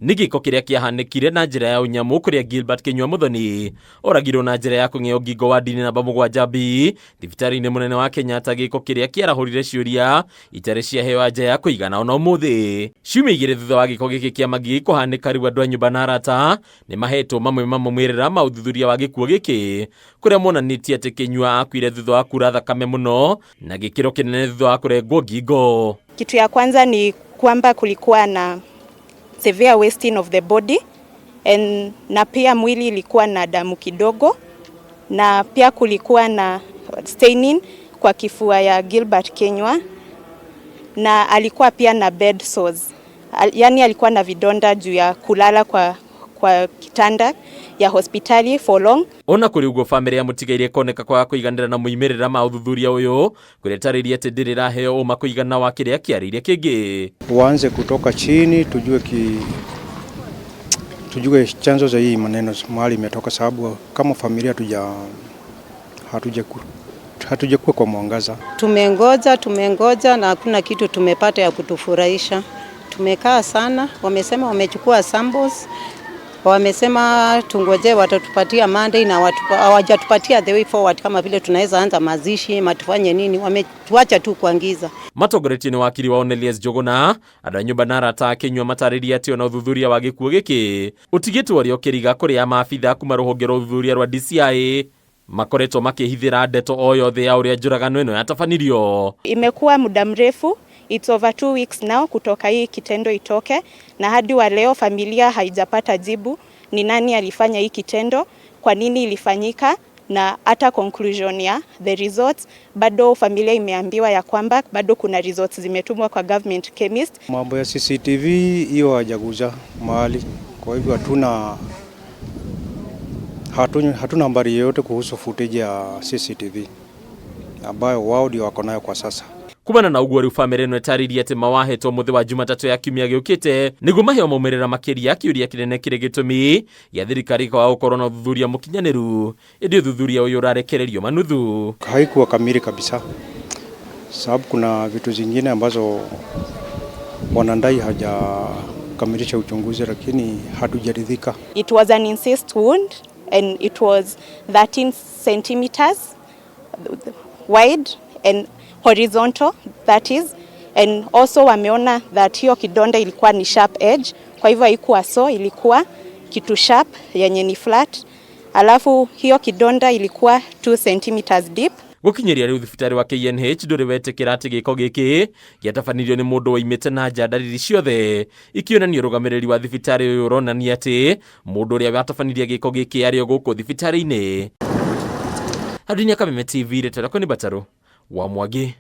Nĩ gĩko kĩrĩa kĩahanĩkire na njĩra ya ũnyamũ kũrĩa Gilbert Kinyua Muthoni oragirwo na njĩra ya kũng'eo ngingo wa ndini namba 7 B thibitarĩ-inĩ mũnene wa Kenyatta, gĩko kĩrĩa kĩarahũrire ciũria itarĩ ciaheo anja ya kũigana ona ũmũthĩ. Ciumia 2 thutha wa gĩko gĩkĩ kĩa magigi kũhanĩka, rĩu andũ a nyũmba na arata nĩ mahetwo mamwe ma maumĩrĩra ma ũthuthuria wa gĩkuũ gĩkĩ, kũrĩa monanĩtie atĩ Kinyua akuire thutha wa kura thakame mũno na gĩkĩro kĩnene thutha wa kũrengwo ngingo. Kitu ya kwanza ni kwamba kulikuwa na severe wasting of the body and, na pia mwili ilikuwa na damu kidogo, na pia kulikuwa na staining kwa kifua ya Gilbert Kinyua, na alikuwa pia na bed sores, yani alikuwa na vidonda juu ya kulala kwa kitanda ya hospitali for long. Ona kũrĩ ũguo, bamĩrĩ ya mũtigaire ĩkoneka kwaga kũiganĩra na moimĩrĩra ma ũthuthuria ũyũ, kũrĩa ĩtarĩirie atĩ ndĩrĩ ĩraheo ũma kũigana wa kĩrĩa kĩarĩire kĩngĩ. Uanze kutoka chini tujue chanzo za hii maneno mahali imetoka, sababu kama familia hatujakuwa kwa mwangaza. Tumengoja, tumengoja na hakuna kitu tumepata ya kutufurahisha. Tumekaa sana, wamesema wamechukua samples, wamesema tungoje watatupatia Monday na hawajatupatia the way forward kama vile tunaweza anza mazishi matufanye nini, wametuacha tu kwa giza. Matongoretio nĩ wakiri wa Onelius Njũgũna, andũ a nyũmba na arata a Kinyua matarĩria atĩ ona ũthuthuria wa gĩkuũ gĩkĩ ũtigĩtwo ũrĩa ũkĩriga kũrĩa maabitha kuma rũhonge rwa ũthuthuria rwa DCI makoretwo makĩhithĩra ndeto o yothe ya ũrĩa njũragano ĩno yatabanirio. Imekuwa muda mrefu, it's over 2 weeks now kutoka hii kitendo itoke, na hadi wa leo familia haijapata jibu ni nani alifanya hii kitendo, kwa nini ilifanyika, na hata conclusion ya the results bado familia imeambiwa ya kwamba bado kuna results zimetumwa kwa government chemist. Mambo ya CCTV hiyo hawajaguza mahali, kwa hivyo hatuna habari yoyote kuhusu footage ya CCTV ambayo wao ndio wako nayo kwa sasa. Kumana na ũguo, rĩu bamĩrĩ ĩno ĩtarĩirie atĩ mawahetwo mũthĩ wa Jumatatũ ya kiumia gĩũkĩte nĩguo maheo maumĩrĩra makĩria. Kĩũria kĩnene kĩrĩ gĩtũmi gĩa thirikari kwaga gũkorwo na ũthuthuria mũkinyanĩru, ĩndĩ ũthuthuria ũyũ ũrarekererio manuthu. Haikuwa kamili kabisa, sababu kuna vitu zingine ambazo wanadai hajakamilisha uchunguzi, lakini hatujaridhika. It was an incised wound and it was 13 centimeters wide and horizontal, that is, and also wameona that hiyo kidonda ilikuwa ni sharp edge, kwa hivyo haikuwa so, ilikuwa kitu sharp yenye ni flat. Alafu hiyo kidonda ilikuwa 2 centimeters deep. Gũkinyĩria rĩu, thibitarĩ wa KNH ndũrĩ wetĩkĩra atĩ gĩko gĩkĩ gĩatabanirio nĩ mũndũ waimĩte na nja, ndariri ciothe ikĩonania ũrũgamĩrĩri wa thibitarĩ ũyũ ũronania atĩ mũndũ ũrĩa watabanirie gĩko gĩkĩ arĩ o gũkũ thibitarĩ-inĩ. Harũni Kameme TV, rĩtwa rĩakwa nĩ Batarũ wa Mwangi.